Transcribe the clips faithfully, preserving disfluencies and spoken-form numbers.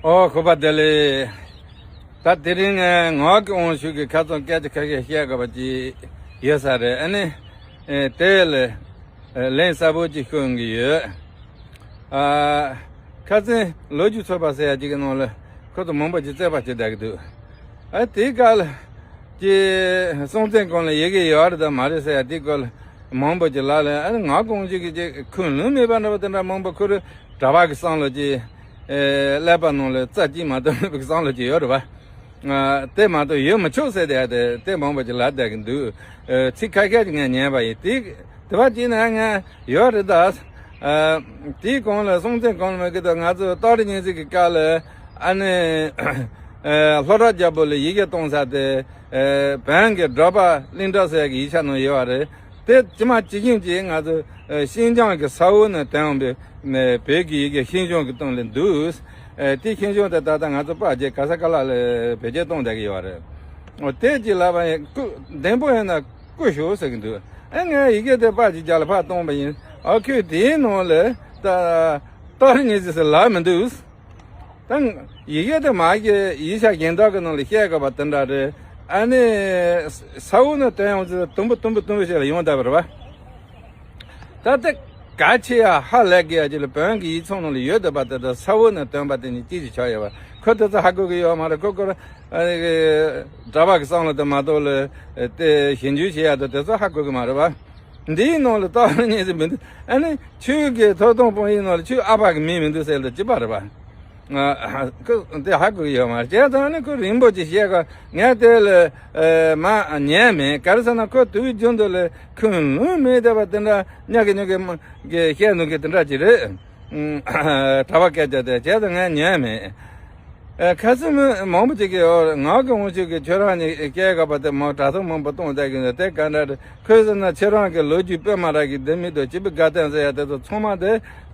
ཨོ། ཁོ་པ་དེ་ལས། ད་དེ་རིང་ངག་གི་དབང་ཕྱུག་གིས་ཁ་སང་སྐད་ཆ་ཁ་ཤས་བཤད་དགོས་པ་ཅིག་ཡོད་ས་རེད། ཨ་ནི། ཨེ། དེ་ལ་ཨེ། ལན་གསལ་པོ་ཅིག་ཤོད་གི་ཡོད། ཨ། ཁ་སང་ལོ་རྒྱུས་ཚོགས་པ་ཟེར་ཡ་ཅིག་གི་ནང་ལ་ཁོ་ཚོ་མང་པོ་ཅིག་རྩོད་པ་བྱེད་བསྡད་ཀྱི་འདུག་ཨ། དེའི་སྐབས་ལ་ཀྱི་སྲོང་བཙན་སྒམ་ལ་ཡི་གེ་ཡོད་རེད་དམ་མ་རེད་ཟེར་ཡ་དེའི་སྐོར་ལ་མང་པོ་ཅིག་ལབ་ལ། ཨ་ནི་ངག་གི་དབང་ཕྱུག་གིས་ཅིག་ཁུངས་ལུང་མེད་པ་འདྲ་པོ་དེ་འདྲ་མང་པོ། ཁོ་རང་གྲྭ་པ་གི་བསམ་བློ་ཅིག་ཨེ། ཀླད་པ་ནང་ལ་རྩ་གཅིག་མ་གཏོགས་མེད་པའི་བསམ་བློ་ཅིག་ཡོད་རེད་པ། ཨ། དེ་མ་གཏོགས་ཡོད་མི་ཆོག་ཟེར་བསྡད་དེ། དེ་མང་པོ་ཅིག་ལབ་བསྡད་ཀྱི་འདུག་ཨེ། ཚིག་ཁ་ཤས་ཅིག་ངས་ཉན་པ་ཡིན། དེ་དེ་བ་ཅིག་ན་ང་ཡོད་རེད་ད། ཨ། དེའི་གོང་ལ་སྲོང་བཙན་སྒམ་ལ་མ་གི་དང་ང་ཚོ་སྟག་རི་གཉན་གཟིགས་ཀྱི་སྐབས་ལ་ཨ་ནི། ཨེ། ལྷོ་བྲག་རྒྱལ་པོ་ལ་ཡི་གེ་གཏོང་ས་དེ། ཨེ། བོན་གྱི་སྒྲོལ་པ་གླིང་གྲགས་ཟེར་གྱི་ཡིག་ཆ་ནང་ཡོད་པ་རེད། དེ་ཇི་མ་ཇི་བཞིན་གྱིས་ང་ཚོ་ཤིན་ཅང་གི་ས་འོག་ནས་ཐོན་པའི་བོད་ཀྱི་ཡི་གེ་ཤིང་གཞོང་གི་སྟེང་ལ་འདུག་ཨེ། དེ་ཤིང་གཞོང་དེ་ད་ལྟ་ང་ཚོ་པར་རྒྱག་ག་ས་ག་ལ་ལ་བེད་སྤྱོད་གཏོང་བསྡད་ཀྱི་ཡོད་རེད། འོ། དེ་ཅིག་ལབ་པ་ཡིན། བདེན་པོ་ཡིན་ན་བསྐུར་ཤོག་ཟེར་གྱི་འདུག་ཨེ། ངས་ཡི་གེ་དེ་པར་ཅིག་རྒྱག་ལ་ཕར་གཏོང་པ་ཡིན། ཨ། ཁོས་དེའི་ནང་ལ་ད་སྟག་རི་གཉན་གཟིགས་ཟེར་ལབ་མི་འདུག་ད་ཡི་གེ་དེ་མ་གི་ཡིག་ཆ་གཞན་དག་གི་ནང་ལ་བཤད་དགོས་པ་དེ་འདྲ་རེད། ཨ་ནི། ས་འོག་ནས་ཐོན་ཡོང་ཚེ་དུམ་བུ་དུམ་བུ་དུམ་བུ་ཞིག་ལ་ཡོང་བསྡད་པ་རེད་པ། ད་ལྟ་གལ་ཆེ་ཡ་ཧ་ལས་དགོས་ཡ་ཅིག་ལ་བོན་གྱི་ཡིག་ཚང་ནང་ལ་ཡོད་བསྡད་པ་དེ་དང་ས་འོག་ནས་ཐོན་པ་དེ་གཉིས་གཅིག་གཅིག་ཆགས་ཡོད་པ། ཁོ་དེ་ཚོ་ཧ་གོ་གི་ཡོད་མ་རེད། ཁོ་ཁོ་རང་གྲྭ་པ་གི་བསམ་བློ་དེ་མ་གཏོགས་ལ་དེ་ཞིབ་འཇུག་བྱེད་ཡ་དང་དེ་ཚོ་ཧ་གོ་གི་མ་རེད་པ། འདིའི་ནང་ལ་སྟག་རི་གཉན་གཟིགས་མི་འདུག་ཨ་ནི་ཁྱོད་ཀྱི་ཐོབ་ཐང་དཔང་ཡིག་ནང་ལ་ཁྱོད་ཨ་ཕ་གི་མིང་མི་འདུག་ཟེར་ལ་ཅི་པ་རེད་པ། ཨ། ཁོ་དེ་ཧ་གོ་གི་ཡོད་མ་རེད། བྱས་ཙང་ནི་ཁོ་རིང་པོ་ཅིག་བཤད་ག་ངས་དེ་ལ་ཨེ། མ་ཉན་མེད། ག་རེ་ཟེར་ན་ཁོ་དུས་རྒྱུན་དུ་ལ་ཁུངས་ལུང་མེད་བསྡད་པ་དེ་འདྲ་ཉག་གི་ཉོག་གི་མ་གི་བཤད་ནོ་གི་དེ་འདྲ་ཅིག་རེད། ཨ། གྲྭ་པ་སྐད་ཆ་དེ། བྱས་ཙང་ངས་ཉན་མེད། ཨེ། ཁ་སང་མི་མང་པོ་ཅིག་གིས། ཨོ། ངག་གི་དབང་ཕྱུག་གིས་ཁྱོད་རང་གཉིས་སྐད་ག་པ་དེ་མང་དྲ་ཐོག་མང་པོ་གཏོང་བསྡད་ཀྱི་འདུག་དེ་ག་འདྲ་རེད། ཁོས་ཟེར་ན་ཁྱེད་རང་གི་ལོ་རྒྱུས་དཔེ་མ་རག་གི་འདི་མི་འདུག་ཅི་བི་ག་ཏན་ཟེར་ཡ་དེ་ཚོ་ཚང་མ་དེ་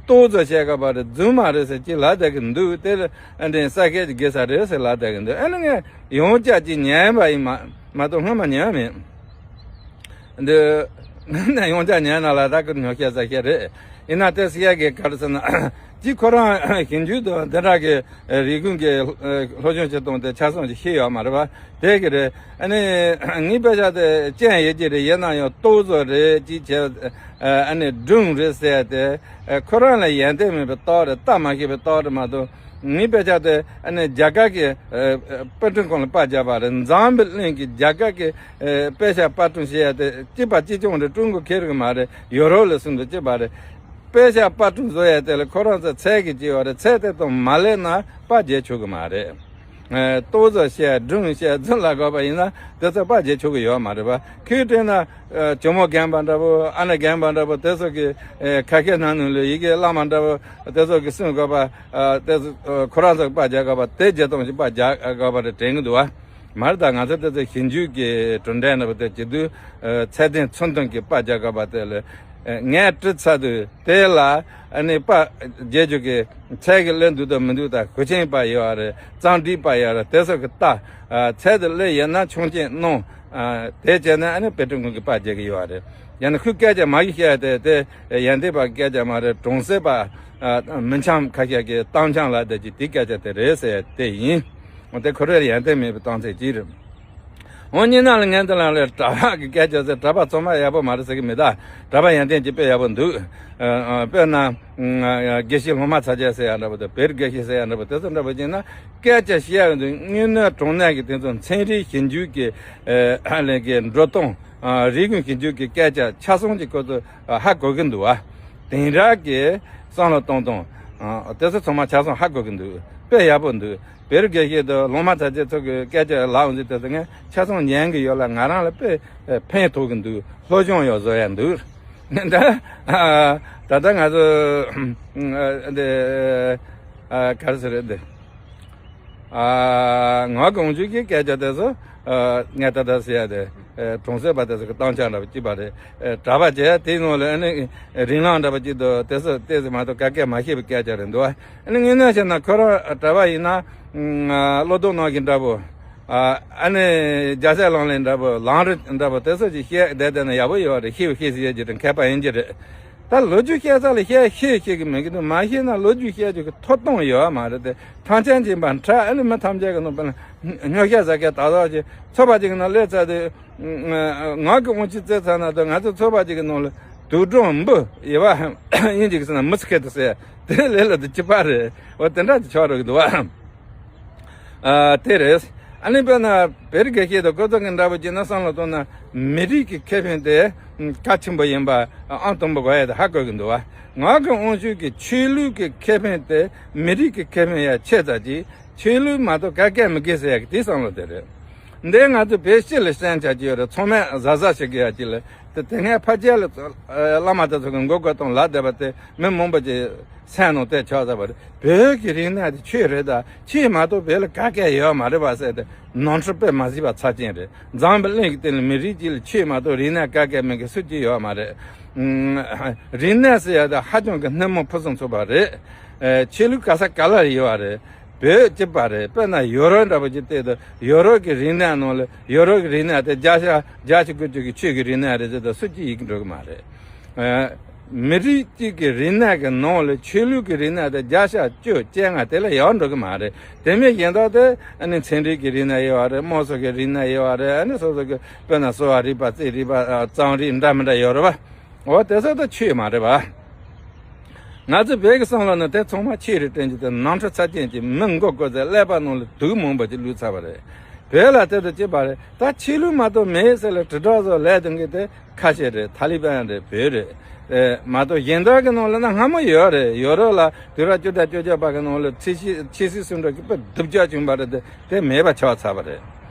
ཏོག་ཙམ་བཤད་ག་པ་རེད། རྫུན་མ་རེད་ཟེར་ཅིག་ལབ་བསྡད་ཀྱི་འདུག་དེ་ལ་ཨ་འདྲེན་ས་སྐད་ཅིག་དགོས་ས་རེད་ཟེར་ལབ་བསྡད་ཀྱི་འདུག་ཨ་ནི་ངས་ཡང་བསྐྱར་ཅིག་ཉན་པ་ཡིན། མ་མ་གཏོགས་སྔོན་མ་ཉན་མེད། འདི་ཡང་བསྐྱར་ཉན་ན་ལ་ད་ཁོ་ཉོ་ཤེས་ས་ཤེས་རེད། ཡིན་ན་དེ་སི་ཡ་གི་ག་རེ་ཟེར་ན། གཅིག་ཁོ་རང་ཞིབ་འཇུག་དང་འདི་འདྲ་གི་རིག་གཞུང་གི་སློབ་སྦྱོང་བྱེད་སྟངས་དེ་ཆ་ཚང་ཞིག་ཤེས་ཡོད་མ་རེད་པ། དེ་གི་རེད། ཨ་ནི་ངའི་དཔེ་ཆ་དེ་སྤྱན་ཡོད་ཀྱི་རེད། ཡིན་ན་ཡང་ཏོག་ཙམ་རེད་ཅིག་བྱས། ཨ་ནི་སྒྲུང་རེད་ཟེར་ཏེ། ཁོ་རང་ལ་ཡོན་ཏན་མེད་པའི་རྟགས་རེད། ལྟ་མ་ཤེས་པའི་རྟགས་རེད་མ་གཏོགས། ངའི་དཔེ་ཆ་དེ་ཨ་ནི་རྒྱ་གར་གྱི་ཨ་དཔེ་སྐྲུན་ཁང་ལ་པར་བརྒྱབ་པ་རེད། འཛམ་བུ་གླིང་གི་རྒྱ་གར་གྱི་ཨ་དཔེ་ཆ་པར་སྐྲུན་བྱེད་ཡ་དེ་གཅིག་པ་གཅིག་རྐྱང་རེད། ཀྲུང་གོ་ཁེལ་གི་མ་རེད། ཡོ་རོབ་ལ་སོང་དུས་གཅིག་པ་རེད། དཔེ་ཆ་པར་སྐྲུན་བཟོ་ཡ་དེ་ལ་ཁོ་རང་ཚོ་ཚད་ཀྱི་གཅིག་པ་རེད། ཚད་དེ་དང་མ་སླེབས་ན་པར་རྒྱག་ཆོག་གི་མ་རེད། ཨ་ཏོག་ཙམ་བཤད། སྒྲུང་བཤད། རྫུན་ལ་དགོས་པ་ཡིན་ན་དེ་ཚོ་པར་རྒྱག་ཆོག་གི་ཡོད་མ་རེད་པ། ཁོས་བྲིས་ན་ཨ་ཇོ་མོ་རྒན་པ་འདྲ་པོ། ཨ་ནེ་རྒན་པ་འདྲ་པོ། དེ་ཚོ་གི་ཨ་ཁ་ཤས་ནང་ནང་ལ་ཡི་གེ་བླ་མ་འདྲ་པོ་དེ་ཚོ་གི་གསུང་དགོས་པ། ཨ་དེ་ཚོ་ཨ་ཁོ་རང་ཚོ་གི་པར་རྒྱག་དགོས་པ། དེ་རྒྱག་སྟངས་ཤིག་པར་རྒྱག་དགོས་པ་རེད་དྲན་གི་འདུག་བ། མ་རེད། ད་ང་ཚོ་དེ་ཚོ་ཞིབ་འཇུག་གི་གྲུབ་འབྲས་འདྲ་པོ་དེ་བྱེད་དུས། ཨ་ཚད་ལྡན་ཚུལ་མཐུན་གྱི་པར་རྒྱག་དགོས་པ་དེ་ལ། ཨ་ངས་བྲིས་ཚར་དུས་དེ་ལ་ཨ་ནི་པར་རྒྱག་རྒྱུ་གི་ཚད་ཀྱི་སླེབས་འདུག་དང་མི་འདུག་དང་། གོས་ཆེན་པར་ཡོད་རེད། གཙང་སྦྲའི་པར་ཡོད་རེད། དེ་ཚོ་གི་ལྟ། ཨ་ཚད་དེ་སླེབས་ཡོད་ན་ཆུང་ཆེན་གནང་། ཨ་དེ་བྱས་ན་ཨ་ནི་དཔེ་སྐྲུན་ཁང་གི་པར་རྒྱག་གི་ཡོད་རེད། ཡང་ན་ཁོའི་སྐད་ཆ་མ་གི་བཤད་དེ་དེ་ཡོན་ཏན་པ་སྐད་ཆ་མ་རེད། གྲོང་གསེབ་པ་ཨ་མི་འཆམ་ཁ་ཤས་ཀྱི་གཏམ་འཆམ་ལབ་བསྡད་ཀྱི་དེའི་སྐད་ཆ་དེ་རེད་ཟེར་དེ་ཡིན། འོ་དེ་ཁོ་རང་ཡོན་ཏན་མེད་པའི་གཏམ་ཚིག་ཅིག་རེད། འོ་ཉིན་ནང་ལ་ངས་འདི་ལ་ལས་གྲྭ་པ་གི་སྐད་ཆ་ཟེར། གྲྭ་པ་ཚང་མ་ཡག་པོ་མ་རེད་ཟེར་གི་མེད། ད་གྲྭ་པ་ཡོན་ཏན་ཅིག་དཔེ་ཡག་པོ་འདུག་ཨ་ཨ་དཔེར་ན་ཨ་དགེ་བཤེས་སློབ་མ་ཚ་རྒྱལ་ཟེར་ཡ་འདྲ་པོ་དང་། བེར་དགེ་བཤེས་ཟེར་ཡ་འདྲ་པོ་དེ་ཚོ་འདྲ་པོ་ཅིག་ན་སྐད་ཆ་བཤད་ཡ་འདུག་དངོས་གནས་དྲང་གནས་ཀྱི་དེ་ཚོ་ཚན་རིག་ཞིབ་འཇུག་གི་ཨ་ལས་ཀྱི་འགྲོ་སྟངས། ཨ་རིག་གཞུང་ཞིབ་འཇུག་གི་སྐད་ཆ་ཆ་ཚང་ཅིག་ཁོ་ཚོ་ཨ་ཧ་གོ་གི་འདུག་བ། དེང་རབས་ཀྱི་བསམ་བློ་གཏོང་སྟངས། ཨ་དེ་ཚོ་ཚང་མ་ཆ་ཚང་ཧ་གོ་གི་འདུག་དཔེ་ཡག་པོ་འདུག་བེར་དགེ་བཤེས་དང་སློབ་མ་ཚ་རྒྱལ་ཚོ་གི་སྐད་ཆ་ལབ་འོང་དུས་དེ་ཚོ་ངས་ཆ་ཚང་ཉན་གི་ཡོད་ལ། ང་རང་ལ་དཔེ་ཕན་ཐོགས་གི་འདུག་སློབ་སྦྱོང་ཡང་བཟོ་ཡ་འདུག་ད་ཨ་ད་ལྟ་ང་ཚོ་ཨ་འདི་ཨ་ག་རེ་ཟེར་རེད། འདི་ཨ་ངག་གི་དབང་ཕྱུག་གི་སྐད་ཆ་དེ་ཚོ་ཨ་ངས་ད་ལྟ་ཟེར་ཡ་དེ་ཨ་གྲོང་གསེབ་པ་དེ་ཚོ་གི་གཏམ་འཆམ་འདྲ་པོ་གཅིག་པ་རེད། ཨ་གྲྭ་པ་བྱས་དེའི་ནང་ལ་ཨ་ནི་རིང་ལངས་འདྲ་པོ་གཅིག་འདུག་དེ་ཚོ་དེ་ཚོ་མ་གཏོགས་ག་གེ་མ་ཤེས་པའི་སྐད་ཆ་རེད་འདུག་ཨ་ནི་དངོས་གནས་བཤད་ན་ཁོ་རང་གྲྭ་པ་ཡིན་ན་ཨ་བློ་ལྡོག་གནང་གི་འདྲ་པོ། ཨ་ཨ་ནི་རྒྱལ་སྲས་ལག་ལེན་འདྲ་པོ། ལམ་རིམ་འདྲ་པོ་དེ་ཚོ་ཅིག་བཤད་བསྡད་བསྡད་ན་ཡག་པོ་ཡོད་རེད། ཤེས་པ་ཤེས་ཟེར་ཡ་ཅིག་རེད། མཁས་པ་ཡིན་གྱི་རེད། ད་ལོ་རྒྱུས་བཤད་ས་ལ་བཤད་ཤེས་ཤེས་ཀྱི་མི་གི་འདུག་མ་ཤེས་ན་ལོ་རྒྱུས་བཤད་རྒྱུ་གི་ཐོབ་ཐང་ཡོད་མ་རེད་དེ། ཐང་ཆེན་གྱི་འབའ་ཁྲ་ཨ་ནི་མི་ཐམས་ཅད་ཀྱི་ནང་པ་ན་སྨྱོ་ཤ་ཟ་མཁན་ད་དག་ཅིག་ཚོགས་པ་ཅིག་གི་ནང་སླེབས་ཚར་དུས། ང་གི་དབང་ཆུ་བཙལ་ཚར་ན་ད་ང་ཚོ་ཚོགས་པ་ཅིག་གི་ནང་ལ་དུག་སྦྲང་འབུ་ཡོད་པ་ཡིན་ཅིག་ཟེར་ན་མི་ཚེ་ཁེ་ཏུ་ཟེར་དེ་ལས་ལ་དུ་ཅི་པ་རེད། འོ་དེ་འདྲ་ཅིག་ཆགས་རོགས་གི་འདུག་བ། ཨ་དེ་རེད། ཨ་ནི་དཔེར་ན་བོད་རིགས་སྐད་ཆ་དང་ཁོ་ཚོ་གི་འདྲ་པོ་བྱས་ན་བསམ་བློ་གཏོང་ན་མི་རིགས་ཀྱི་ཁེ་ཕན་དེ་གལ་ཆེན་པོ་ཡིན་པ་ཨང་དང་པོ་གོ་ཡ་དེ་ཧ་གོ་གི་འདུག་བ། ང་གི་དབང་ཤུགས་ཀྱི་ཆོས་ལུགས་ཀྱི་ཁེ་ཕན་དེ་མི་རིགས་ཀྱི་ཁེ་ཕན་ཡ་ཆེ་ཙག་ཅིག་ཆོས་ལུགས་མ་གཏོགས་ག་གེ་མི་དགོས་ཟེར་ཡ་གི་དེ་བསམ་བློ་དེ་རེད། འདི་ང་ཚོ་བོད་སྤྱི་ལ་ཤན་ཆ་གི་ཡོད་རེད། ཚང་མས་གཟབ་གཟབ་བྱེད་དགོས་ཡ་གཅིག་ལ་དེ་དེ་སྔའི་ཕ་རྒྱལ་ལ་བླ་མ་དེ་ཚོ་གི་མགོ་སྐོར་གཏོང་ལབ་བསྡད་པ་དེ་མི་མང་པོ་ཅིག་སེམས་ནང་དེ་ཆགས་ཚར་བ་རེད། བོད་ཀྱི་རིག་གནས་དེ་ཆོས་རེད་ད། ཆོས་མ་གཏོགས་བོད་ལ་ག་གེ་ཡོད་མ་རེད་པ་ཟེར་ཏེ་ནོར་འཁྲུལ་དཔེ་མ་གཟིགས་པ་ཚབས་ཆེན་རེད། འཛམ་བུ་གླིང་གི་སྟེང་ལ་མི་རིགས་གཅིག་ལ་ཆོས་མ་གཏོགས་རིག་གནས་ག་གེ་མེད་མཁན་སུ་གཅིག་ཡོད་མ་རེད། རིག་གནས་ཟེར་ཡ་དེ་ཧ་ཅང་གི་སྣེ་མོ་ཕུན་སུམ་ཚོགས་པ་རེད། ཆོས་ལུགས་ག་ས་ག་ལ་ཡོད་པ་རེད། བོད་སྐྱིད་པ་རེད། དཔེར་ན་ཡོ་རོབ་འདྲ་པོ་ཅིག་བལྟས་དུས་ཡོ་རོབ་ཀྱི་རིག་གནས་ནང་ལ་ཡོ་རོབ་ཀྱི་རིག་གནས་དེ་བརྒྱ་ཆ་བརྒྱད་ཅུ་དགུ་བཅུ་གི་ཆོས་ཀྱི་རིག་གནས་རེད་ཟེར་དུས་སུ་གཅིག་ཡིད་འགྲོ་གི་མ་རེད། ཨ། མི་རིགས་གཅིག་གི་རིག་གནས་ཀྱི་ནང་ལ་ཆོས་ལུགས་ཀྱི་རིག་གནས་དེ་བརྒྱ་ཆ་བཅུ་བཅོ་ལྔ་དེ་ལས་ཡར་འགྲོ་གི་མ་རེད། དེ་མིན་གཞན་དག་དེ་ཨ་ནི་ཚན་རིག་གི་རིག་གནས་ཡོད་པ་རེད། དམངས་སྲོལ་གྱི་རིག་གནས་ཡོད་པ་རེད། ཨ་ནི་སོ་སོ་གི་དཔེར་ན་གསོ་བ་རིག་པ་རྩིས་རིག་པ་ཨ་རྩོམ་རིག་འདྲ་མི་འདྲ་ཡོད་རེད་པ། འོ་དེ་ཚོ་ད་ཆོས་མ་རེད་པ། ང་ཚོ་བོད་ཀྱི་བསམ་བློ་ནང་དེ་ཚང་མ་ཆོས་རེད་དྲན་གྱི་དེ་ནོར་འཁྲུལ་ཚབས་ཆེན་གྱིས་མི་མགོ་སྐོར་ཚེ་ཀླད་པ་ནང་ལ་དུག་མང་པོ་ཅིག་བླུགས་ཚར་བ་རེད། བོད་ལ་དེ་ཚོ་བྱེད་པ་རེད། ད་ཆོས་ལུགས་མ་གཏོགས་མེད་ཟེར་ལ་དྲིལ་བསྒྲགས་བཟོ་ལས་དོན་གྱི་དེ་ཁ་ཤས་རེད། ཐ་ལི་བན་རེད། བོད་རེད། ཨེ་མ་གཏོགས་གཞན་དག་གི་ནང་ལ་ན་སྔ་མོ་ཡོད་རེད། ཡོ་རོབ་ལ་དུས་རབས་བཅུ་དང་བཅོ་བརྒྱད་པ་གི་ནང་ལ་ཆོས་སྲིད་ཆོས་སྲིད་ཟུང་འབྲེལ་གྱི་དཔེ་སྡུག་ཅག་བྱུང་བ་རེད་དེ། དེ་མེད་པ་ཆགས་ཚར་བ་རེད།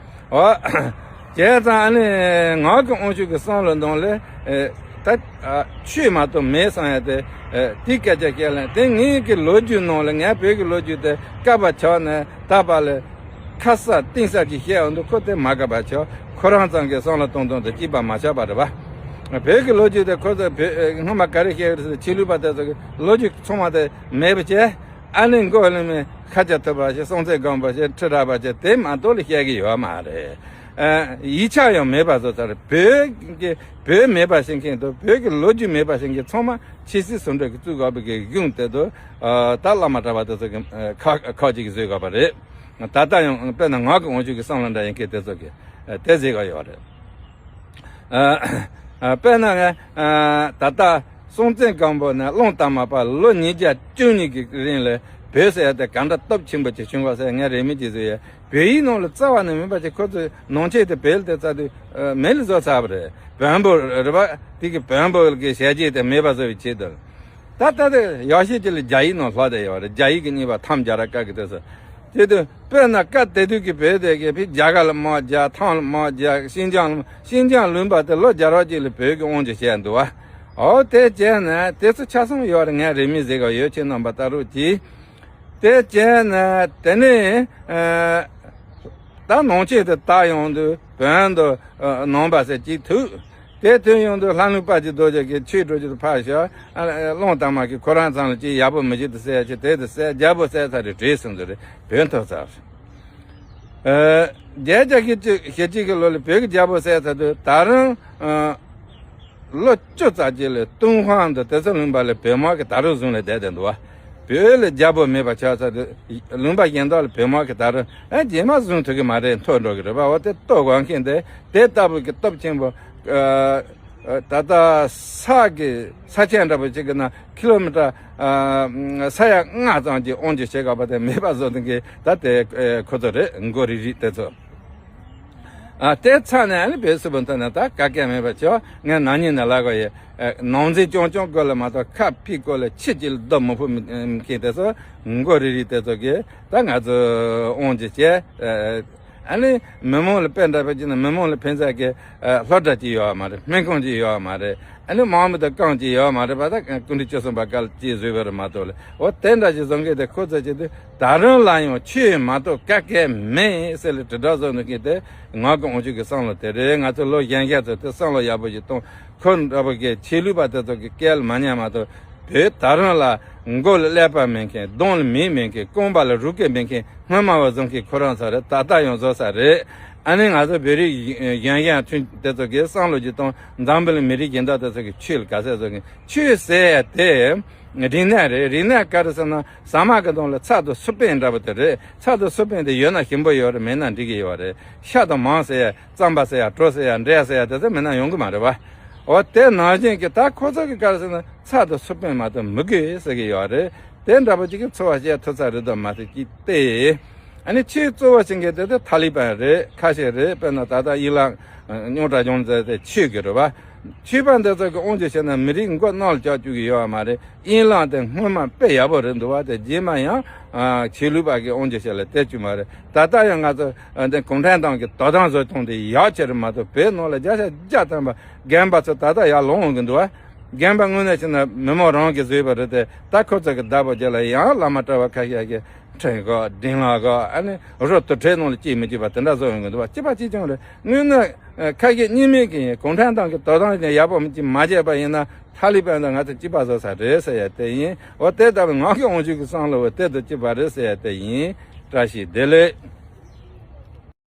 འོ། བྱས་ཙང་ཨ་ནི་ངག་གི་དབང་ཕྱུག་གི་བསམ་བློ་ནང་ལས་ཨེ་ད་ཨ་ཆོས་མ་གཏོགས་མེད་བསམ་ཡ་དེ་ཨེ་དེའི་སྐད་ཆ་བཤད་ལན་དེ། ངའི་གི་ལོ་རྒྱུས་ནང་ལ་ངའི་བོད་ཀྱི་ལོ་རྒྱུས་དེ་བསྐལ་པ་ཆགས་ནས་ད་བར་ལ་ཁ་གསལ་གཏིང་གསལ་གྱིས་བཤད་འོང་དུས་ཁོ་དེ་མ་དགའ་བ་ཆགས། ཁོ་རང་ཚང་གི་བསམ་བློ་གཏོང་སྟངས་དེ་གཅིག་པ་མ་ཆགས་པ་རེད་པ། བོད་ཀྱི་ལོ་རྒྱུས་དེ་ཁོ་ཚོ་བོད་ཨེ་སྔོན་མ་ག་རེ་བཤད་ཡོད་རེད་ཟེར་ཆོས་ལུགས་པ་དེ་ཚོ་གི་ལོ་རྒྱུས་ཚང་མ་དེ་མེད་པ་བྱས། ཨ་ནི་མགོ་ལོན་མའི་ཁ་ཆ་ཐུབ་པ་ཞིག་སྲོང་བཙན་སྒམ་པོ་ཞིག་ཁྲི་རལ་པ་ཞིག་དེ་མ་གཏོགས་ལ་བཤད་ཀྱི་ཡོད་མ་རེད། ཨ་ཡིག་ཆ་ཡང་མེད་པ་བཟོ་ཚར། བོད་ཀྱི་བོད་མེད་པ་བྱེད་མཁན་དང་བོད་ཀྱི་ལོ་རྒྱུས་མེད་པ་བྱེད་མཁན་ཚང་མ་ཆོས་སྲིད་ཟུང་འབྲེལ་གྱི་བཙུགས་དགོས་པའི་གི་གཞུང་དེ་ཚོ་ད་བླ་མ་གྲྭ་པ་དེ་ཚོ་གི་ཁ་ཁ་ཅིག་གིས་བཟོས་དགོས་པ་རེད། ད་ལྟ་ཡང་དཔེར་ན་ངག་གི་དབང་ཕྱུག་གི་བསམ་བློ་འདྲ་ཡིན་མཁན་དེ་ཚོ་གིས་དེ་བཟོས་དགོས་ཡོད་རེད། ཨ་ཨ་དཔེར་ན་ང་ཨ་ད་ལྟ་སྲོང་བཙན་སྒམ་པོ་ནས་གླང་དར་མ་བར་ལོ་ཉིས་བརྒྱ་བཅུ་གཉིས་ཀྱི་རིང་ལ་བོད་ཟེར་ཡ་དེ་ག་འདྲ་སྟོབས་ཆེན་པོ་ཅིག་བྱུང་བ་ཟེར་ངས་རེ་མིག་ཅིག་བཟོས་ཡ། བོད་ཡིག་ནང་ལ་རྩ་བ་ནས་མེད་པ་ཅིག་ཁོ་ཚོས་ནང་ཆོས་དེ་བོད་ལ་དེ་རྩ་དུས་མེད་ལ་བཟོ་ཚར་བ་རེད། བོན་པོ་རེད་པ། དེ་གི་བོན་པོ་གི་ཞལ་རྒྱས་དེ་མེད་པ་བཟོ་བའི་ཆེད་དུ། ད་ལྟ་དེ་ཡག་ཤོས་ཅིག་ལ་རྒྱ་ཡིག་ནང་ལྷག་བསྡད་ཡོད་རེད། རྒྱ་ཡིག་གི་རྙིང་པ་ཐམ་རྒྱ་ར་ཀ་གི་དེ་ཚོ། དེ་དུས་དཔེར་ན་སྐབས་དེ་དུས་ཀྱི་བོད་དེ་གི་ཕི་རྒྱ་གར་ལ་དམག་རྒྱག་ཐང་ལ་དམག་རྒྱག་ཤིན་ཅང་ལ་ཤིན་ཅང་ལུང་པ་དེ་ལོ་བརྒྱ་རོགས་ཅིག་ལ་བོད་ཀྱི་དབང་ཆ་བྱས་འདུག་བ། འོ་དེ་བྱས་ན་དེ་ཚོ་ཆ་ཚང་ཡོད་རེད། ངས་རེ་མིག་གཟིགས་ག་ཡོད། ཁྱེད་རྣམ་པ་ལྟ་རོགས་གྱིས། དེ་བྱས་ན་དེ་ནས་ཨ་ད་ནང་ཆོས་དེ་དར་ཡོང་དུས་བོན་དང་ཨ་ནང་པ་ཟེར་གཅིག་ཐུག་དེ་ཐོན་ཡོང་དུས་ལྷ་ལུང་དཔལ་གྱི་རྡོ་རྗེ་གིས་ཆོས་སྒྲོལ་རྒྱུ་དེ་ཕར་བཞག་ཨ་གླང་དར་མ་གིས་ཁོ་རང་ཚང་ལ་ཅིག་ཡག་པོ་མི་བྱེད་དུ་ཟེར་ཡ་ཅིག་དེ་དེ་ཟེར་རྒྱལ་པོ་བསད་ཚར་རེད། བྲོས་སོང་དུ་རེད། བོད་ཐོབ་ཚར་རེད། ཨ་བརྒྱད་བརྒྱ་བཞི་བཅུ་ཞེ་གཅིག་གི་ལོ་ལ་བོད་ཀྱི་རྒྱལ་པོ་བསད་ཚར་དུས་ད་རུང་ཨ། ལོ་བཅུ་ཙམ་ཅིག་ལ་ཏུན་ཧོང་དང་དེ་ཚོ་ལུང་པ་ལ་བོད་དམག་གིས་ད་རུང་བཟུང་ལ་བསྡད་བསྡད་འདུག་བ། བོད་ལ་རྒྱལ་པོ་མེད་པ་ཆགས་ཚར་དུས་ལུང་པ་གཞན་དག་ལ་བོད་དམག་གིས་ད་རུང་ཨ་རྗེས་མ་བཟུང་ཐུབ་ཀྱི་མ་རེད། འཐོར་འགྲོ་གི་རེད་པ། འོ་དེ་ལྟོ་གོན་མཁན་དེ་དེ་ལྟ་བུ་གི་སྟོབས་ཆེན་པོ་ཨ་ཨ་ད་ལྟ་ས་གི་ས་ཆ་འདྲ་པོ་ཅིག་གི་ནང་ཀི་ལོ་མི་ཊར་ཨ་ས་ཡ་ལྔ་ཙམ་གྱི་དབང་ཆ་བྱེད་དགོས་པ་དེ་མེད་པ་བཟོ་མཁན་གྱི་ད་དེ་ཨ་ཁོ་ཚོ་རེད། མགོ་རིལ་རིལ་དེ་ཚོ། ཨ་དེ་ཚ་ནས་ཨ་ནི་བོད་སིལ་བུ་མཐོ་ནས་ད་ག་གེ་མེད་པ་ཆོག་ངས་ནང་ཉིད་ནས་ལབ་དགོས་ཡོད། ཨ་ནང་འཛིང་རྐྱང་རྐྱང་སྐོར་ལ་མ་གཏོགས་ཁ་ཕྱིའི་སྐོར་ལ་ཕྱི་གཅིག་ལ་རྡོ་མི་ཕོག་མཁན་དེ་ཚོ་མགོ་རིལ་རིལ་དེ་ཚོ་གིས་ད་ང་ཚོ་དབང་ཆ་བྱས། ཨ་ནི་མི་མང་ལ་དཔེ་འདྲ་བོ་ཅིག་ན་མི་མང་ལ་ཕན་ཚུན་གྱི་ཨ་སློབ་གྲྭ་གཅིག་ཡོད་མ་རེད། སྨན་ཁང་གཅིག་ཡོད་མ་རེད། ཨ་ནི་མང་མི་དང་རྐང་གཅིག་ཡོད་མ་རེད་པ། ད་སྐུ་ཕྲེང་བཅུ་གསུམ་པ་སྐབས་ལ་གཅིག་བཟོས་པ་རེད་མ་གཏོགས་ལ། འོ་དེ་འདྲ་ཞིག་བཟོ་མཁན་དེ་ཁོ་ཚོ་བྱེད་དུས། ད་རུང་ལ་ཡང་ཆོས་མ་གཏོགས་ག་གེ་མེད་ཟེར་ལ་དྲིལ་བསྒྲགས་བཟོ་འདུག་མཁན་དེ་ངག་གི་དབང་ཕྱུག་གི་བསམ་བློ་དེ་རེད། ང་ཚོ་ལོ་གཞོན་གཞོན་ཚོ་དེ་བསམ་བློ་ཡག་པོ་ཞིག་གཏོང་། ཁོ་འདྲ་པོ་གི་ཆོས་ལུགས་པ་དེ་ཚོ་གི་སྐད་ལ་མ་ཉན་མ་གཏོགས་བོད་ད་རུང་ལ་མགོ་ལ་ཀླད་པ་མེད་མཁན། གདོང་ལ་མིག་མེད་མཁན། རྐང་པ་ལ་རུས་སྐལ་མེད་མཁན་སྔོན་མ་བ་བཟོ་མཁན་ཁོ་རང་ཚོ་རེད། ད་ལྟ་ཡང་བཟོ་ས་རེད། ཨ་ནི་ང་ཚོ་བོད་རིགས་གཞན་གཞན་ཐུན་དེ་ཚོ་གི་བསམ་བློ་གྱི་སྟོང་འཛམ་བུ་གླིང་མི་རིགས་གཞན་དག་དེ་ཚོ་གི་ཆོས་ལ་ག་ཚད་ཚོ་གི་ཆོས་ཟེར་ཡ་དེ་རིག་གནས་རེད། རིག་གནས་ག་རེ་ཟེར་ན་ཟ་མ་གི་དོན་ལ་ཚྭ་དང་སུར་པན་འདྲ་པོ་དེ་རེད། ཚྭ་དང་སུར་པན་དེ་ཡོད་ན་ཞིམ་པོ་ཡོད་རེད། མེད་ན་འགྲིག་གི་ཡོད་རེད། ཤ་དང་མང་ཟེར་ཡ། རྩམ་པ་ཟེར་ཡ། གྲོ་ཟེར་ཡ། འབྲས་ཟེར་ཡ་དེ་ཚོ་མེད་ན་ཡོང་གི་མ་རེད་བ། འོ་དེ་ནང་བཞིན་གྱི་ད་ཁོ་ཚོ་གི་ག་རེ་ཟེར་ན་ཚྭ་དང་སུར་པན་མ་གཏོགས་མི་དགོས་ཟེར་གི་ཡོད་རེད། དེ་འདྲ་པོ་ཅིག་གི་འཚོ་བ་བྱེད་ཐུབ་ས་རེད་དོ་མ་ཟད་ཀྱི་སྟེ། ཨ་ནི་ཆེས་གཙོ་བོ་ཞིག་གི་དེ་དེ་ཐ་ལི་པན་རེད། ཁ་ཤས་རེད། དཔེར་ན་ད་ལྟ་ཡི་ལང་རྙོག་དྲ་བྱུང་ཚེ་དེ་ཆོས་ཀྱི་རེད་བ། ཆོས་པ་འདི་ཚོ་གི་དབང་ཆ་བྱས་ན་མི་རིགས་མགོ་གནག་ལ་བཀྱག་བཅུག་གི་ཡོད་བ་མ་རེད། ཡི་ལང་དེ་སྔོན་མ་དཔེ་ཡག་པོ་རེད་འདུག་བ། དེ་རྗེས་མ་ཡང་ཆོས་ལུགས་པ་གི་དབང་ཆ་བྱས་ལ་དེ་བཅུག་མ་རེད། ད་ལྟ་ཡང་ང་ཚོ་འདི་གུང་ཁྲན་ཏང་གི་དོ་དམ་བཟོ་སྟངས་དེ་ཡག་ཆེ་རེད་མ་གཏོགས་བོད་ནང་ལ་བརྒྱ་ཆ་བརྒྱ་ཐམ་པ་རྒན་པ་ཚོ་ད་ལྟ་ཡར་ལོངས་ཡོང་གི་འདུག་བ། རྒན་པ་དངོས་གནས་བྱས་ན་མི་མང་རང་གིས་བཟོས་པ་རེད་དེ། ད་ཁོ་ཚོ་གི་བདག་པོ་རྒྱབ་ལ་ཡང་བླ་མ་གྲྭ་པ་ཁ་ཤས་ཀྱིས་ཁྲིམས་གོ་སྒྲིག་ལམ་གོ་ཨ་ནི་རོ་དུར་ཁྲོད་ནང་ལ་སྐྱེལ་མི་བཅུག་པ་དེ་འདྲ་བཟོ་ཡོང་གི་འདུག་བ། གཅིག་པ་གཅིག་རྐྱང་རེད། དངོས་གནས་ཁ་ཞེ་གཉིས་མེད་ཀྱི་གུང་ཁྲན་ཏང་གི་དོ་དམ་ནས་ཡག་པོ་མི་གཅིག་མ་བྱས་པ་ཡིན་ན་ཐ་ལི་པན་དང་ང་ཚོ་གཅིག་པ་བཟོ་ས་རེད་ཟེར་ཡ་དེ་ཡིན། འོ་དེ་ལྟ་བུའི་ངག་གི་དབང་ཕྱུག་གི་བསམ་བློ་བ་དེ་དང་གཅིག་པ་རེད་ཟེར་ཡ་དེ་ཡིན། བཀྲ་ཤིས་བདེ་ལེགས།